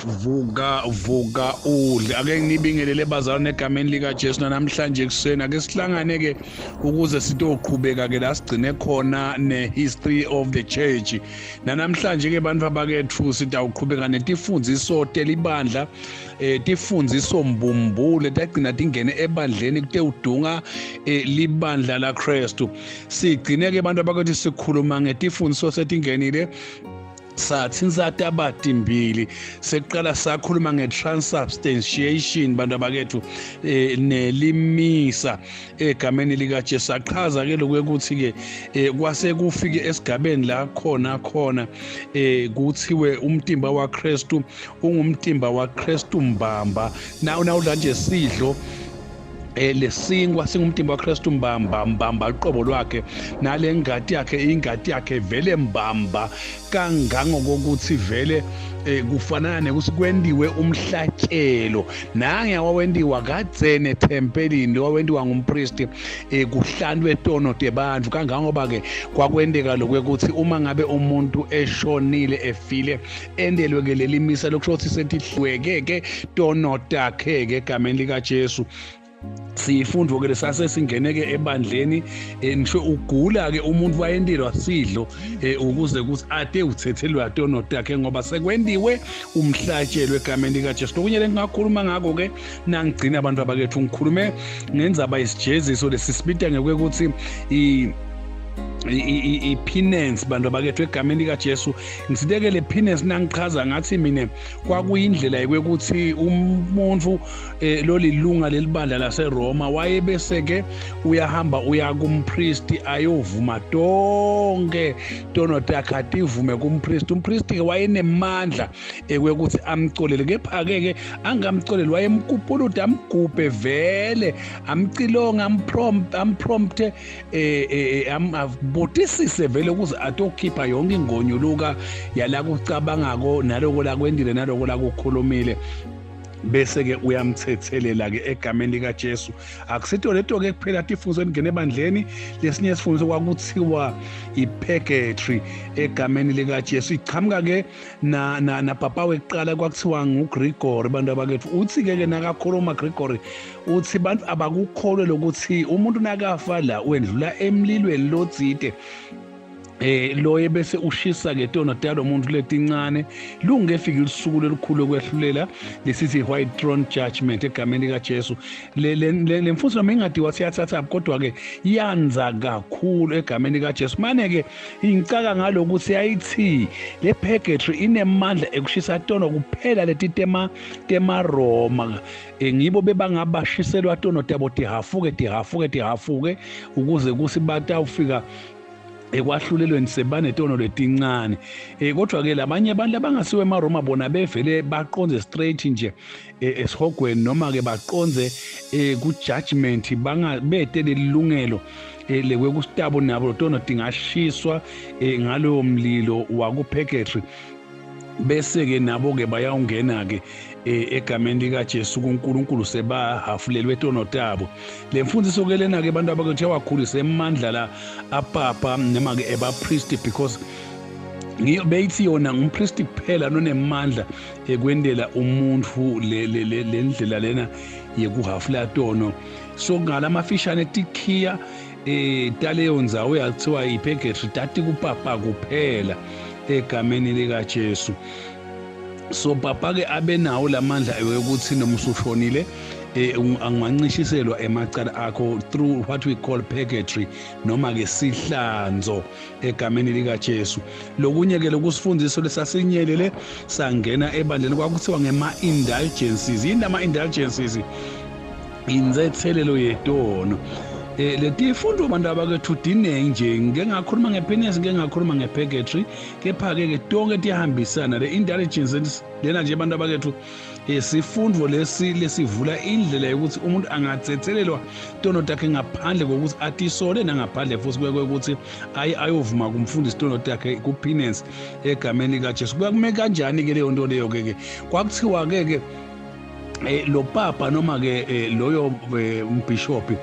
Vuka, vuka udle. Ake nginibingelele bazalwane egameni likaJesu namhlanje ekuseni. Ake sihlangane ke ukuze sitoqhubeka ke la sigcine khona ne-history of the church. Nanamhlanje ke bantu abakethu sitawuqhubeka netifundziso telibandla, tifundziso mbumbule tagcina tingene ebandleni kutewudunga libandla laKristu. Sigcine ke bantu abakethu sikhuluma ngetifundziso setingenile sathi tabatimbili. Sekuqala sakhuluma nge-transubstantiation bantu abakethu, nelimisa egameni likaJesu. Sachaza ke lokuthi ke kwase kufike esigabeni la khona khona kuthiwe umtimba waKristu ungumtimba waKristu mbamba. Nawudla nje sidlo lesinkwa singumtimba waKristu mbamba mbamba uqobo lwakhe, nale ngati yakhe ingati yakhe vele mbamba kangangokuthi vele kufanana nekuthi kwendiwe umhlatshelo. Nange wawentiwa kadzeni ethempelini, wawentiwa ngumpristi, kuhlantwe tono tebantfu, kangangoba ke kwakwenteka lokwekuthi uma ngabe umuntu eshonile efile endelwe ke leli misa lokusho ukuthi setihlweke ke tono takhe ke egameni likaJesu. Siyifundo ke lesase singene ke ebandleni, ngisho ugula ke umuntu wayendelwa sidlo ukuze kuthi ade uthethelwa tono takhe ngoba sekwendiwe umhlatshelo egameni likaJesu. Lokunye lengingakhuluma ngako ke nangigcina abantu abakethu, ngikhulume ngendzaba yesijeziso lesisibita ngekwekuthi i-penance bantu abakethu egameni likaJesu. Ngisiteke le penance nangichaza ngathi mina kwakuyindlela yokuthi umuntu lolilunga lelibandla laseRoma wayebese ke uyahamba uya kumpristi ayovuma tonke tono takhe, ativume kumpristi. Umpristi ke wayenemandla ekwekuthi amcolele, kepha ke ke angamcoleli wayemkupuluta amgubhe vele amcilonge amprompte abutisise vele ukuze atokhipha yonke ingonyuluka yala kucabangako naloko lakwendile naloko lakukhulumile, bese ke uyamthethelela ke egameni likaJesu. Akusito leto ke kuphela tifundzo engene ebandleni. Lesinye isifundzo kwakuthiwa i-purgatory egameni likaJesu, ichamuka ke na na, na papa wekuqala kwakuthiwa nguGrigori bantu abakethu. Uthi ke ke nakakhuluma Grigori uthi bantu abakukholwe lokuthi umuntu nakafa la wendlula emlilweni lotsite, loye bese ushisa ke tono talo muntu letincane lungefiki usuku lolukhulu lokwehlulela, lesithi white throne judgment egameni likaJesu. Le le mfundiso noma ingadiwa siyathatha, kodwa ke yanza kakhulu egameni likaJesu. Mane ke ingicaka ngalokuthi ayithi le purgatory inemandla ekushisa tono kuphela leti tema tema Roma, ngibo bebangabashiselwa tono tabo tihafuke tihafuke tihafuke ukuze kusi batawufika ekwahlulelweni sebanetono letincane. Kodwa ke labanye abantu abangasiwe emaRoma bona bevele baqonze straight nje esihogweni noma ke baqonze ku judgment, bangabete lelungelo lekwekusitabo nabo tono tingashiswa ngalowo mlilo wakupurgatory, bese ke nabo ke bayawungena ke egameni likaJesu kuNkulunkulu sebahafulelwe tono tabo. Le mfundiso ke lena ke abantu abakuthi wakhulisa emandla la apapa noma ke ebapriest, because ngiyo beyithi yona ngumpristi kuphela nonemandla ekwendela umuntu le le le ndlela lena yekuhafula tono. So ngalamafishane tikhiya taleyo ndzawo yakuthiwa ipurgatory tati kupapa kuphela egameni likaJesu. So papa ke abenawo lamandla ukuthi noma usushonile angancishiselwa emacala akho through what we call purgatory noma ke sihlanzo egameni likaJesu. Lokunye ke lokusifundiso lesasinyelele sangena ebandleni kwakuthiwa ngema indulgences. Yini ama indulgences? Inzethelelo yetono. Letifundo abantu abakethu diningi nje, ngike ngakhuluma ngepenance, ngike ngakhuluma ngepurgatory, kepha ke ke tonke tiyahambisana. Le indulgence lena nje abantu abakethu, sifundo lesi lesivula indlela yokuthi umuntu angathethelelwa tono takhe ngaphandle kokuthi atisole, nangaphandle futhi kwekuthi aye ayovuma kumfundisi tono takhe ku-penance egameni likaJesu. Kuyakume kanjani ke leyo nto leyo ke ke? Kwakuthiwa ke ke lo papa noma ke loyo umbhishobhi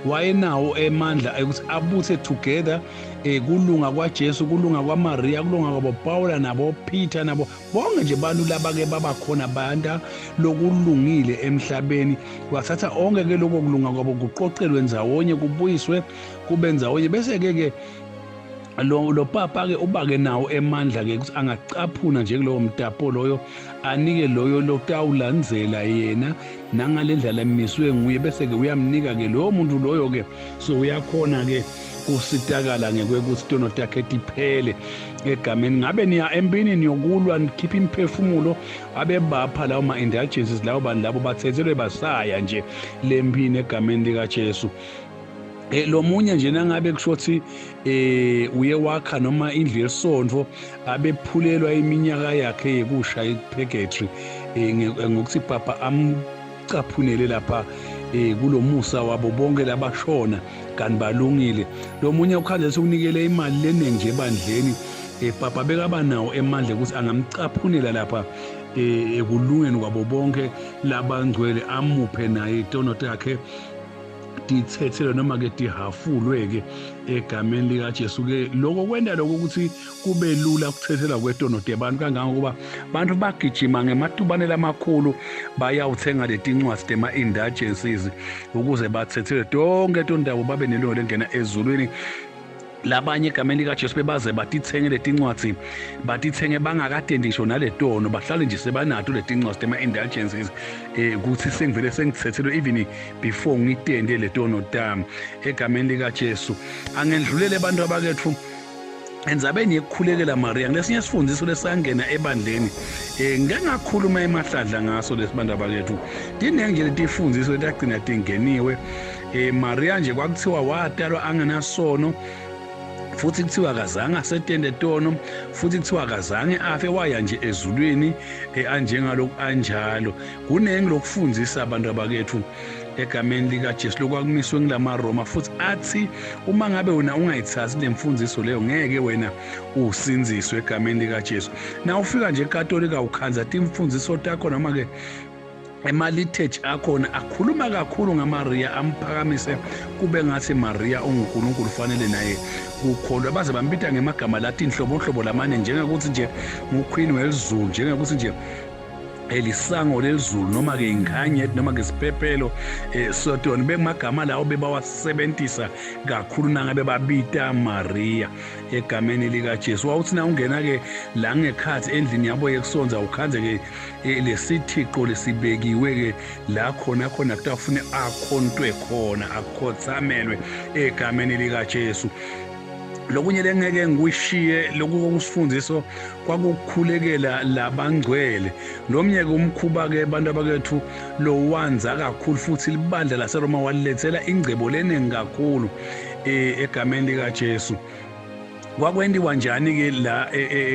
Wayenawo emandla ekuthi abuthe together kulunga kwaJesu, kulunga kwaMaria, kulunga kwabo Paula nabo Peter nabo bonke nje bantu labake babakhona banta lokulungile emhlabeni. Wathatha onke ke lokho kulunga kwabo kuqoqelwe ndzawonye, kubuyiswe kube ndzawonye, bese ke ke lo papa ke uba ke nawo emandla ke ukuthi angacaphuna nje kulowo mtapo loyo, anike loyo lotawulandzela yena nangale ndlela emiswe nguye, bese ke uyamnika ke loyo muntu loyo ke. So uyakhona ke kusitakala ngekwekuthi tono takhe tiphele egameni. Ngabe niya empini niyokulwa nikhipha imiphefumulo, abebapha lawo ma-indulgences lawo bantu labo bathethelwe basaya nje lempini egameni likaJesu. Lo munye nje nangabe kusho ukuthi uye wakha noma indlu yesonto, abephulelwa iminyaka yakhe yekusha ipurgatory ngokuthi papa amcaphunele lapha kulomusa wabo bonke labashona kanti balungile. Lo munye ukhandle sekunikele imali leningi nje ebandleni, papa bekaba nawo emandla ukuthi angamcaphunela lapha ekulungeni kwabo bonke labangcwele, amuphe naye itono takhe tithethelwe noma ke tihafulwe ke egameni likaJesu ke. Lokho kwenta lokho ukuthi kube lula ukuthethelwa kwetono tebantu, kangangokuba bantu bagijima ngematubane lamakhulu bayawuthenga letincwadi tema-indulgences ukuze bathethelwe tonke tondabo babe nelungelo lengena ezulwini. Labanye egameni likaJesu bebaze batithenge letincwadi, batithenge bangakade ngisho naletono, bahlale nje sebanato letincwadi tema-indulgences ukuthi sengivele sengithethelwe even before ngitende letono tami egameni likaJesu. Angendlulele abantu abakethu endzabeni yekukhulekela Maria ngilesinye isifundiso lesangena ebandleni. Ngike ngakhuluma emahladla ngaso lesibantu abakethu. Tiningi nje letifundiso letagcina tingeniwe. Maria nje kwakuthiwa watalwa angenasono, futhi kuthiwa akazange asetende tono, futhi kuthiwa akazange afe, waya nje ezulwini anjengalokhu anjalo. Kuningi lokufundisa abantu abakethu egameni likaJesu lokwakumiswe ngilamaRoma, futhi athi uma ngabe wena ungayithathi lemfundiso leyo ngeke wena usindziswe egameni likaJesu. Na ufika nje eKatolika ukhanza timfundiso takho noma ke emalitheji akhona akhuluma kakhulu ngaMaria, amphakamise kube ngathi Maria unguNkulunkulu fanele naye kukholwa, baze bambita ngemagama lathi inhlobonhlobo lamane, njengokuthi nje nguQueen welizulu, njengokuthi nje elisango lelizulu, noma ke inkhanye, noma ke siphephelo sotoni. Bemagama lawo bebawasebentisa kakhulu nangabe babita Maria egameni likaJesu. Wawuthi na ungena ke la ngekhathi endlini yabo yekusonza ukhanze ke lesithixo lesibekiwe ke la khona khona kutafune akhontwe khona, akhothamelwe egameni likaJesu. Lokunye lengeke ngikushiye lokhu kokusifundiso kwakukhulekela labangcwele. Lomnye ke umkhuba ke abantu abakethu lowanza kakhulu, futhi libandla laseRoma walilethela ingcebo leningi kakhulu egameni likaJesu. Kwakwentiwa njani ke la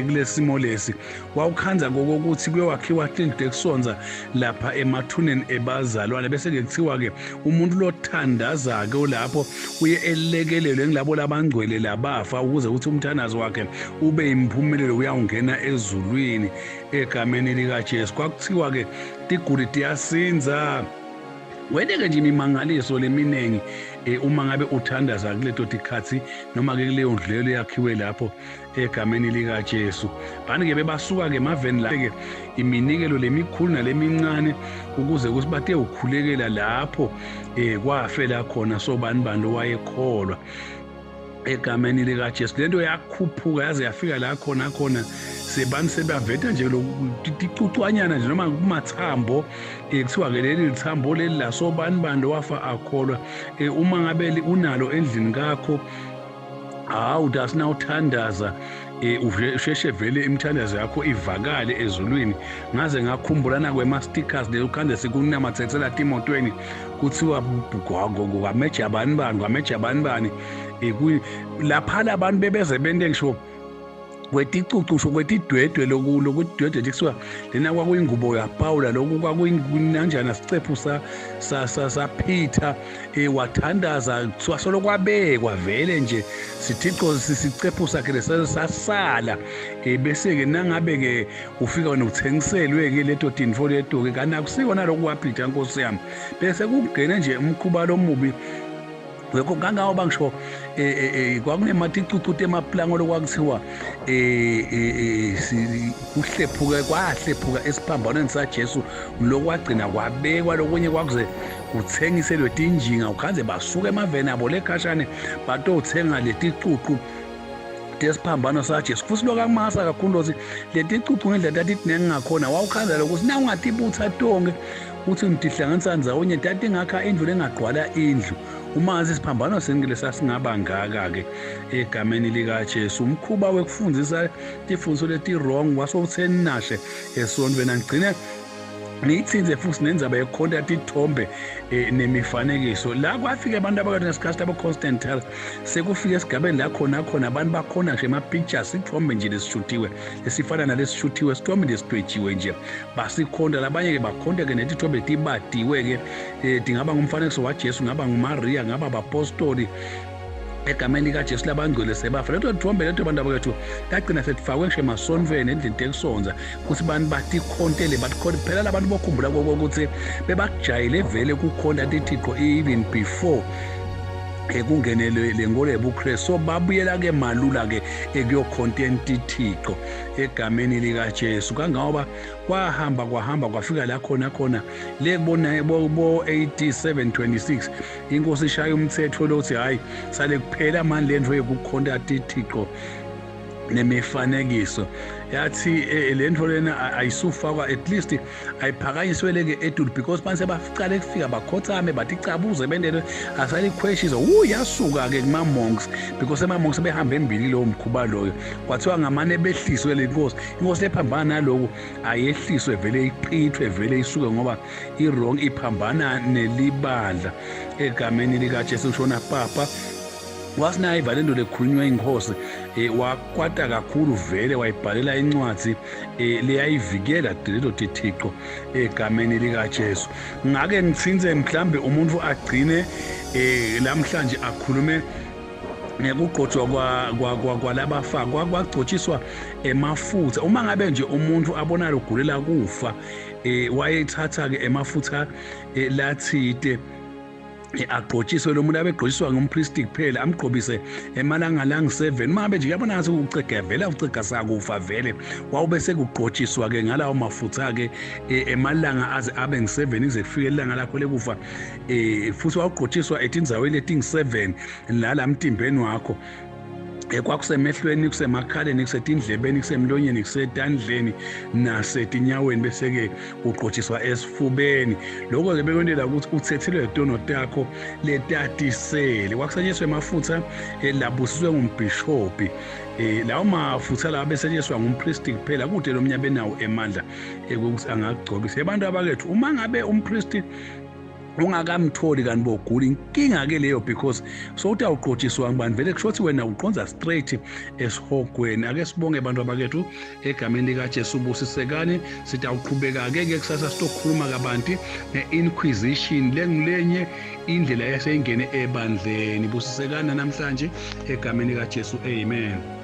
kulesimo lesi? Wawukhanza kokuthi kuyowakhiwa tindlu tekusonza lapha emathuneni ebazalwane, bese ke kuthiwa ke umuntu lothandaza ke lapho uye elekelelwe ngilabo labangcwele labafa, ukuze ukuthi umthandazo wakhe ube impumelelo, uyawungena ezulwini egameni likaJesu. Kwakuthiwa ke tiguli tiyasinza, wente-ke nje imimangaliso leminingi uma ngabe uthandaza kuleto tikhathi noma ke kuleyo ndlelo yakhiwe lapho egameni likaJesu. Bani-ke bebasuka-ke emaveni la-ke iminikelo lemikhulu nalemincane ukuze ukuthi bate ukhulekela lapho kwafela khona sobani bani lowayekholwa egameni likaJesu. Lento yakhuphuka yaze yafika la khona khona sebani sebaveta nje lokucucwanyana nje noma kumathambo, kuthiwa ke leli lithambo leli la sobani bani wafa akholwa. Uma ngabe unalo endlini kakho, hawu dasina uthandaza usheshe vele imithandazo yakho ivakale ezulwini. Ngaze ngakhumbula nakwema stickers leyo khande sikunamathethela timotweni, kuthiwa kwameja bani bani, kwameja bani bani. Lapha labantu bebeze bente ngisho kweticucusho kwetidwedwe lokudwedwe nje, kuthiwa lena kwakuyingubo yaPawula, lokhu kwakuyinanjana sicephu saPeter, wathandaza kuthiwa solo kwabekwa vele nje sithixo sicephu sakhe lesasala. Bese-ke nangabe-ke ufika wena uthengiselwe-ke leto tintfo leto-ke, kanti akusikona lokhu kwaPeter, nkosi yami, bese kungene nje umkhuba lomubi. Ngekho kangangoba ngisho kwakunematicucu temapulango lokwakuthiwa kuhlephuka kwahlephuka esiphambanweni saJesu, lokwagcina kwabekwa lokunye kwakuze kuthengiselwe tinjinga, ukhanze basuka emaveni abo lekhashane batothenga leticucu tesiphambano saJesu. Futhi lokho akumasa kakhulu lokuthi leticucu ngendlela tatitinengi ngakhona, wawukhanza lokuthi na ungatibutha tonke uthi ngitihlanganisa ndzawonye tatingakha indlu lengagqwala indlu. Uma ngathi isiphambano sengile sasingaba ngaka-ke egameni likaJesu. Umkhuba wekufundisa tifundiso leti-wrong wasowutheni nashe esontweni angigcine ngiyithinze futhi nendzaba yekukhonta tithombe nemifanekiso. La kwafika abantu abakade ngesikhathi labo-Constantine, sekufika esigabeni la khona khona abantu bakhona nje ama-pictures, isithombe nje lesishuthiwe lesifana nalesishuthiwe, isithombe nje sidwetshiwe nje basikhonta. Labanye-ke bakhonta-ke netithombe tibadiwe-ke, tingaba ngumfanekiso waJesu, ngaba nguMaria, ngaba abapostoli egameni likaJesu labangcwele sebafa. Leto tithombe leto bantu abakethu tagcina setifakwe ngisho emasontfweni endlini tekusonza kutsi bantu batikhontele, batikhonte. Phela labantu bokhumbula kokuthi bebakujayele vele kukhonta tithixo even before ekungenele le nkolo yobuKristu, so babuyela-ke malula-ke ekuyokhonteni tithixo egameni likaJesu. Kangangoba kwahamba kwahamba kwafika la khona khona le kubona bo AD 726 inkosi ishaya umthetho lokuthi hayi sale kuphela mani lento yokukhonta tithixo nemifanekiso. Yathi le nto lena ayisufakwa, at least ayiphakanyiswele-ke etulu, because banse bacale kufika bakhothame baticabuze bendele asalikhweshisa. Wu yasuka-ke kuma-monks, because ema-monks behambe embili lowo mkhuba loyo. Kwathiwa ngamane behliswe le nkosi, inkosi lephambana naloku ayehliswe vele, iqithwe vele isuke, ngoba i-wrong, iphambana nelibandla egameni likaJesu. Shona papa wasinayiva lento lekhulunywa inkosi, wakwata kakhulu vele, wayibhalela incwadi leyayivikela leto tithixo egameni likaJesu. Ngake ngitsintse mhlambe umuntu agcine lamhlanje akhulume ngekugcotshwa kwalabafa, kwagcotshiswa emafutha. Uma ngabe nje umuntu abona logulela kufa, wayethatha ke emafutha lathite agqotshiswe lo muntu, abegqotshiswa ngumpristi kuphela, amgqobise emalanga langu-7. Uma ngabe nje kuyabona ngathi ucega vele, ucega sakufa vele, wawube sekugqotshiswa-ke ngalawo mafutha-ke emalanga aze abe ngu-7 ize kufike ilanga lakho lekufa. Futhi wawugqotshiswa etindzaweni letingu-7 nala mtimbeni wakho, kwakusemehlweni, kusemakhaleni, kusetindlebeni, kusemlonyeni, kusetandleni nasetinyaweni, bese-ke ugqotshiswa esifubeni. Lokho-ke bekwentela ukuthi uthethelwe tono takho letatisele. Kwakusetshenziswa emafutha labusiswe ngumbhishobhi, lawo mafutha lawa besetshenziswa ngumpristi kuphela, kude lo mnyabe nawo emandla ekuthi angagcobisa abantu abakethu. Uma ngabe umpristi ungakamtholi kanti bogula, inkinga-ke leyo, because sowuthi awugqotshiswa ngubani vele, kusho ukuthi wena uqonza straight esihogweni. Ake sibonge abantu abakethu egameni likaJesu, busisekani. Sitawuqhubeka-ke ke kusasa sitokhuluma kabanti nge-inquisition, lengulenye indlela yaseyingene ebandleni. Busisekani namhlanje egameni likaJesu, amen.